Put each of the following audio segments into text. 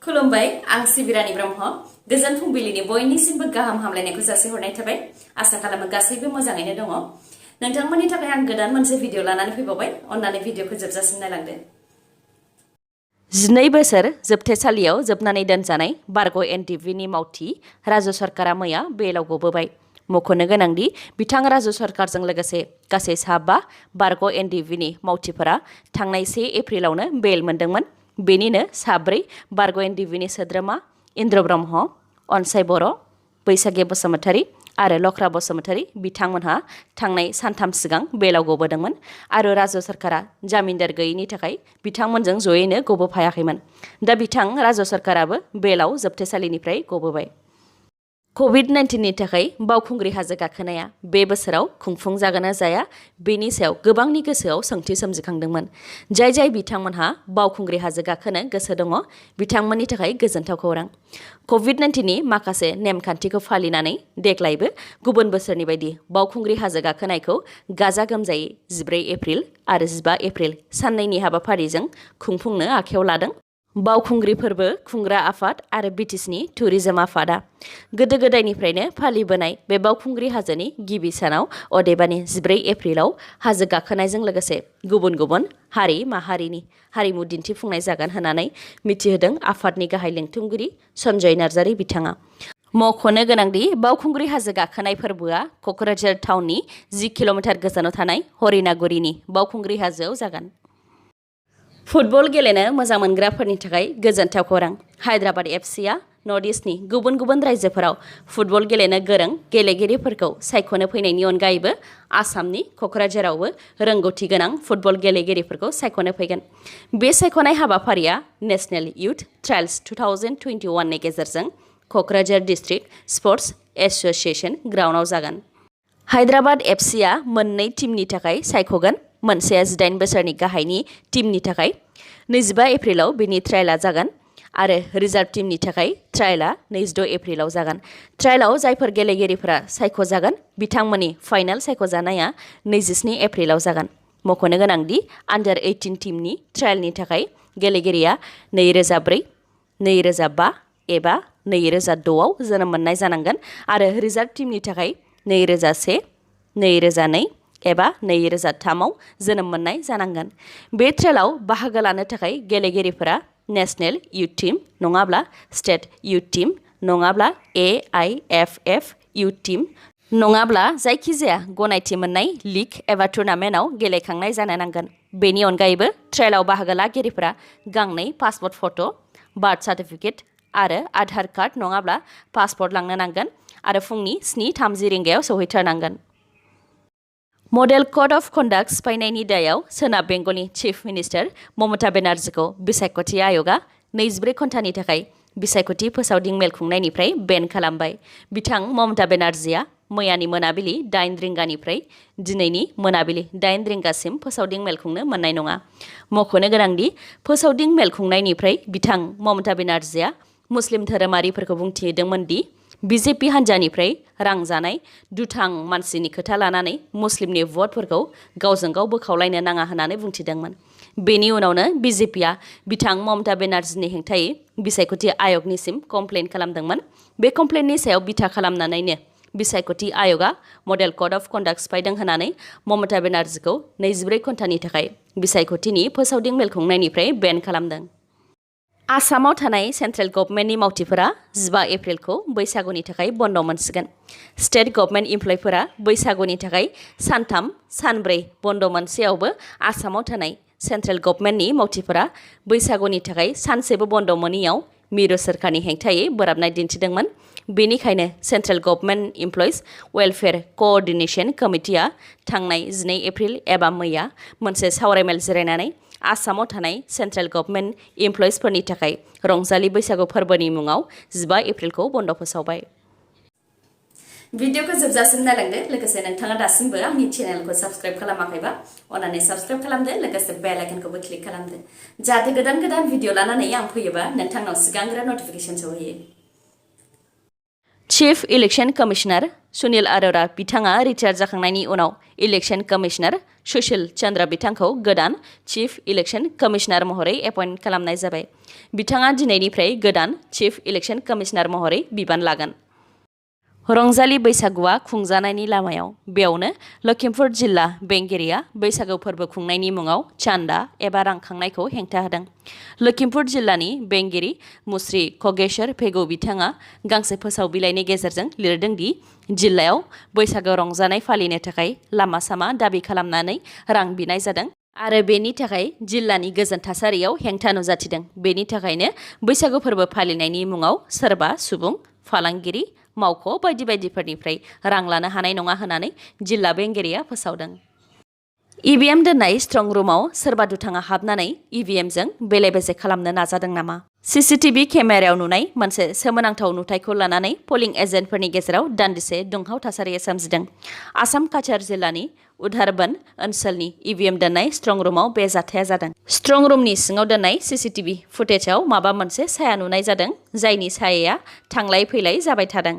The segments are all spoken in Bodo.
खुलुमबाय आं सिबिरानि ब्रह्म गोजोन फुंबिलिनि बयनिसिमबो गाहाम हामलायनायखौ जासिहरनाय थाबाय आसा खालामो गासैबो मोजाङैनो दङ नोंथांमोननि थाखाय आं गोदान मोनसे भिडिअ लानानै फैबावबाय अन्नानै भिडिअखौ जोबजासिम नायलांदो 12 बोसोर जोबथेसालियाव जोबनानै दोनजानाय बारग' एनडिएफबि मावथि राजु सरकारा मैया बेलाव गबोबाय मख'नो गोनांदि बिथां राजु सरकारजों लोगोसे गासै 5 बारग' एनडिएफबि मावथिफोरा थांनाय 1 एप्रिलावनो बेल मोनदोंमोन बेनिनो 4 बारग' एनडिएफबि सोद्रोमा इन्द्र ब्रह्म अनसाय बर' बैसागे बसुमतारी आरो लख्रा बसुमतारी बिथांमोनहा थांनाय सानथाम सिगां बेलाव गबोदोंमोन आरो राजु सरकारा जामिनदार गैयैनि थाखाय बिथांमोनजों जयैनो गबोफायाखैमोन दा बिथां राजु सरकाराबो बेलाव जोबथेसालिनिफ्राय गबोबाय COVID-19 नि थाखाय बावखुंग्रि हाजो गाखोनाया बे बोसोराव खुंफुंजागोन ना जाया बेनि सायाव गोबांनि गोसोआव सोंथि सोमजिखांदोंमोन जाय बिथांमोनहा बावखुंग्रि हाजो गाखोनो गोसो दङ बिथांमोननि थाखाय गोजोनथाव खौरां COVID-19 नि माखासे नेमखान्थिखौ फालिनानै देग्लायबो गुबुन बोसोरनि बायदि बावखुंग्रि हाजो गाखोनायखौ गाजा गोमजायै 14 एप्रिल आरो 15 एप्रिल साननैनि हाबाफारिजों खुंफुंनो आखायाव लादों बावखुंग्रि फोरबो खुंग्रा आफाद आरो बिटिसिनि टुरिजम आफादा गोदो गोदायनिफ्रायनो फालिबोनाय बे बावखुंग्रि हाजोनि गिबि सानाव अदेबानि 14 एप्रिलाव हाजो गाखोनायजों लोगोसे गुबुन गुबुन हारि माहारिनि हारिमु दिन्थिफुंनाय जागोन होननानै मिथिहोदों आफादनि गाहाय लेंथुमगिरि सन्जय नार्जारी बिथाङा मख'नो गोनांदि बावखुंग्रि हाजो गाखोनाय फोरबोआ क'क्राझार टाउननि 10 किल'मिटार गोजानाव थानाय हरिनागुरिनि बावखुंग्रि हाजोआव जागोन फुटबल गेलेनो मोजां मोनग्राफोरनि थाखाय गोजोनथाव खौरां हायद्राबाद एफसीआ नर्थ इस्टनि गुबुन गुबुन रायजोफोराव फुटबल गेलेनो गोरों गेलेगिरिफोरखौ सायख'नो फैनायनि अनगायैबो आसामनि क'क्राझारावबो रोंगौथि गोनां फुटबल गेलेगिरिफोरखौ सायख'नो फैगोन बे सायख'नाय हाबाफारिया नेशनेल इयुथ ट्रायल्स 2021 नि गेजेरजों क'क्राझार डिस्ट्रिक्ट स्पर्ट्स एसोसिएशन ग्राउन्डआव जागोन हायद्राबाद एफसीआ मोननै टीमनि थाखाय सायख'गोन मोनसेया 18 बोसोरनि गाहायनि टीमनि थाखाय 25 एप्रिलाव बेनि ट्रायलआ जागोन आरो रिजार्भ टीमनि थाखाय ट्रायलआ 26 एप्रिलाव जागोन ट्रायलआव जायफोर गेलेगिरिफोरा सायख'जागोन बिथांमोननि फाइनाल सायख'जानाया 27 एप्रिलाव जागोन मख'नो गोनांदि आन्डार 18 टीमनि ट्रायलनि थाखाय गेलेगिरिया 2004 2005 एबा 2006 आव जोनोम मोननाय जानांगोन आरो रिजार्भ टीमनि थाखाय 2001 2002 एबा 2003 आव जोनोम मोननाय जानांगोन बे ट्रेलाव बाहागो लानो थाखाय गेलेगिरिफोरा नेशनेल इयुथ टीम नङाब्ला स्टेट इयुथ टीम नङाब्ला AIFF इयुथ टीम नङाब्ला जायखिजाया गनायथि मोननाय लीग एबा टुर्नामेन्टआव गेलेखांनाय जानो नांगोन बेनि अनगायैबो ट्रेलाव बाहागो लागिरिफोरा गांनै पासपर्ट फट' बार्थ सार्टिफिकेट आरो आधार कार्ड नङाब्ला पासपर्ट लांनो नांगोन आरो फुंनि 7:30 रिंगायाव सौहैथारनांगोन मडेल कड अफ कन्डाक्ट सिफायनायनि दायाव सोनाब बेंगलनि चिफ मिनिस्टार ममता बेनार्जीखौ बिसायख'थि आय'गआ 24 घन्टानि थाखाय बिसायख'थि फोसावदिं मेल खुंनायनिफ्राय बेन खालामबाय बिथां ममता बेनार्जीआ मैयानि मोनाबिलि 8 रिंगानिफ्राय दिनैनि मोनाबिलि 8 रिंगासिम फोसावदिं मेल खुंनो मोननाय नङा मख'नो गोनांदि फोसावदिं मेल खुंनायनिफ्राय बिथां ममता बेनार्जीआ मुस्लिम धोरोमारिफोरखौ बुंथिदोंमोन दि बिजेपि हान्जानिफ्राय रां जानाय दुथां मानसिनि खोथा लानानै मुस्लिमनि भटफोरखौ गावजों गाव बोखावलायनो नाङा होननानै बुंथिदोंमोन बेनि उनावनो बिजेपिआ बिथां ममता बेनार्जीनि हेंथायै बिसायख'थि आय'गनिसिम कमप्लेन खालामदोंमोन बे कमप्लेननि सायाव बिथा खालामनानैनो बिसायख'थि आय'गआ मडेल कड अफ कन्डाक्ट सिफायदों होननानै ममता बेनार्जीखौ 24 घन्टानि थाखाय बिसायख'थिनि फोसावदिं मेल खुंनायनिफ्राय बेन खालामदों आसामाव थानाय सेन्ट्रेल गभर्नमेन्टनि मावथिफोरा 15 एप्रिलखौ बैसागुनि थाखाय बन्द मोनसिगोन स्टेट गभर्नमेन्ट इमप्लयफोरा बैसागुनि थाखाय सानथाम सानब्रै बन्द मोनसेयावबो आसामाव थानाय सेन्ट्रेल गभर्नमेन्टनि मावथिफोरा बैसागुनि थाखाय सानसेबो बन्द मोनैयाव मिरु सोरखारनि हेंथायै बोराबनाय दिन्थिदोंमोन बेनिखायनो सेन्ट्रेल गभर्नमेन्ट इमप्लयिज वेलफेयार क'अर्डिनेशन कमिटिया थांनाय 12 एप्रिल एबा मैया मोनसे सावरायमेल जिरायनानै आसामाव थानाय सेन्ट्रेल गभर्नमेन्ट इमप्लयिजफोरनि थाखाय रंजालि बैसागु फोरबोनि मुङाव 15 एप्रिलखौ बन्द फोसावबाय भिडिअखौ जोबजासिम नायलांदो लोगोसे नोंथाङा दासिमबो आंनि चेनेलखौ साबस्क्राइब खालामाखैबा अन्नानै साबस्क्राइब खालामदो लोगोसे बेल आइकनखौबो क्लिक खालामदो जाहाथे गोदान गोदान भिडिअ लानानै आं फैयोबा नोंथांनाव सिगांग्रो नटिफिकेसन सौहैयो chief election commissioner Sunil Arora बिथाङा रिटायार जाखांनायनि उनाव इलेक्शन कमिशनार सुशील चन्द्र बिथांखौ गोदान चिफ इलेक्शन कमिशनार महरै एपइन्ट खालामनाय जाबाय। बिथाङा दिनैनिफ्राय गोदान चिफ इलेक्शन कमिशनार महरै बिबान लागोन। रंजालि बैसागुआ खुंजानायनि लामायाव बेयावनो लखिमपुर जिल्ला बेंगिरिया बैसागु फोरबो खुंनायनि मुङाव चान्दा एबा रां खांनायखौ हेंथा होदों। लखिमपुर जिल्लानि बेंगिरि मुस्रि खगेश्वर फेगु बिथाङा गांसे फोसाव बिलाइनि गेजेरजों लिरदों दि जिल्लायाव बैसागु रंजानाय फालिनो थाखाय लामा सामा दाबि खालामनानै रां बिनाय जादों आरो बेनि थाखाय जिल्लानि गोजोन थासारियाव हेंथा नुजाथिदों। बेनि थाखायनो बैसागु फोरबो फालिनायनि मुङाव सोरबा सुबुं फालांगिरि मावख' बायदि बायदिफोरनिफ्राय रां लानो हानाय नङा होननानै जिल्ला बेंगिरिया फोसावदों। इभिएम दोननाय स्ट्रं रुमाव सोरबा दुथाङा हाबनानै इभिएमजों बेले बेजे खालामनो नाजादों नामा? सीसीटीवी केमेरायाव नुनाय मोनसे सोमोनांथाव नुथायखौ लानानै पोलिं एजेन्टफोरनि गेजेराव दान्दिसे दुंहाव थासारिया सोमजिदों। आसाम काछार जिल्लानि उधारबन ओनसोलनि इभिएम दोननाय स्ट्रं रुमाव बे जाथाया जादों। स्ट्रं रुमनि सिङाव दोननाय सीसीटीवी फुटेजाव माबा मोनसे साया नुनाय जादों, जायनि सायाया थांलाय फैलाय जाबाय थादों।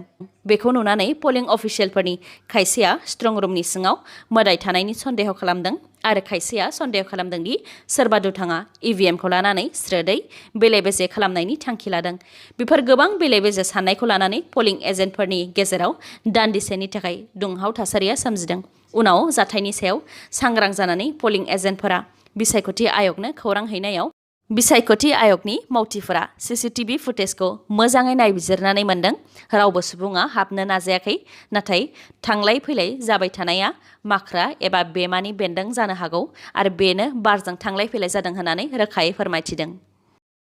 बेखौ नुनानै पोलिं अफिसियेलफोरनि खायसेया स्ट्रं रुमनि सिङाव मोदाय थानायनि सन्देह खालामदों आरो खायसेया सन्देह खालामदों दि सोरबा दुथाङा इभिएमखौ लानानै स्रोदै बेले बेजे खालामनायनि थांखि लादों। बेफोर गोबां बेले बेजे साननायखौ लानानै पोलिं एजेन्टफोरनि गेजेराव दान्दिसेनि थाखाय दुंहाव थासारिया सोमजिदों। उनाव जाथायनि सायाव सांग्रां जानानै पोलिं एजेन्टफोरा बिसायख'थि आयगनो खौरां हैनायाव बिसायख'थि आयगनि मावथिफोरा सीसीटीवी फुटेजखौ मोजाङै नायबिजिरनानै मोनदों। रावबो सुबुङा हाबनो नाजायाखै, नाथाय थांलाय फैलाय जाबाय थानाया माख्रा एबा बेमानि बेन्दों जानो हागौ आरो बेनो बारजों थांलाय फैलाय जादों होननानै रोखायै फोरमायथिदों।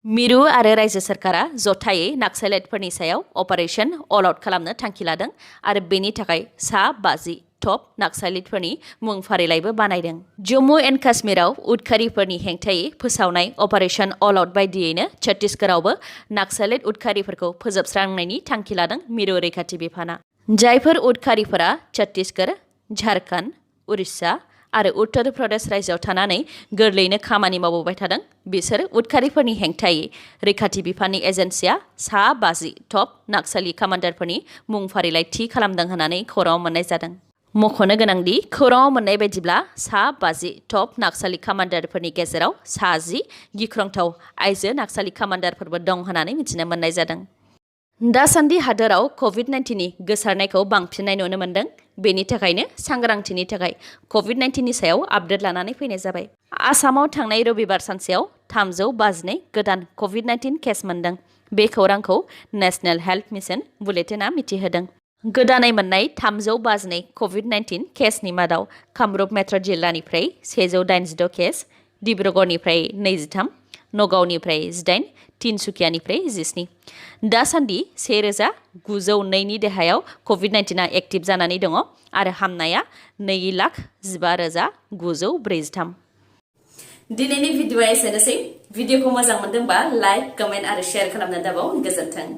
मिरु आरो रायजो सोरखारा जथायै नाक्सालाइटफोरनि सायाव अपारेशन अल आउट खालामनो थांखि लादों आरो बेनि थाखाय 50 टप नाक्सालिटफोरनि मुं फारिलाइबो बानायदों। जम्मु एन्ड काश्मीराव उदखारिफोरनि हेंथायै फोसावनाय अपारेशन अल आउट बायदियैनो छत्तीसगढ़आवबो नाक्सालिट उदखारिफोरखौ फोजोबस्रांनायनि थांखि लादों मिरु रैखाथि बिफाना। जायफोर उदखारिफोरा छत्तीसगढ़, झारखन्ड, उरिष्या आरो उत्तर प्रदेश रायजोआव थानानै गोरलैयैनो खामानि मावबोबाय थादों, बिसोर उदखारिफोरनि हेंथायै रैखाथि बिफाननि एजेन्सिया 50 टप नाक्सालि कामान्डारफोरनि मुं फारिलाइ थि खालामदों होननानै खौराङाव मोननाय जादों। मख'नो गोनांदि खौराङाव मोननाय बायदिब्ला 50 टप नाक्सालि कामान्डारफोरनि गेजेराव 10 गिख्रंथाव आइजो नाक्सालि कामान्डारफोरबो दं होननानै मिथिनो मोननाय जादों। दासान्दि हादोराव कभिड-19नि गोसारनायखौ बांफिननाय नुनो मोन्दों। बेनि थाखायनो सांग्रांथिनि थाखाय कभिड-19नि सायाव आपडेट लानानै फैनाय जाबाय। आसामाव थांनाय रबिबार सानसेयाव 352 गोदान कभिड-19 केस मोन्दों। बे खौरांखौ नेशनेल हेल्थ मिशन बुलेटिनआ मिथिहोदों। गोदानै मोननाय 352 कभिड-19 केसनि मादाव कामरुप मेट्र' जिल्लानिफ्राय 186 केस, डिब्रुगड़निफ्राय 23, नगावनिफ्राय 18, तिनसुकियानिफ्राय 17। दासान्दि 1902 नि देहायाव कभिड-19आ एक्टिभ जानानै दङ आरो हामनाया 2,15,943। दिनैनि भिडिअ'आ एसेनोसै। भिडिअ'खौ मोजां मोनदोंबा लाइक, कमेन्ट आरो शेयार खालामनो दाबाव। गोजोन्थों।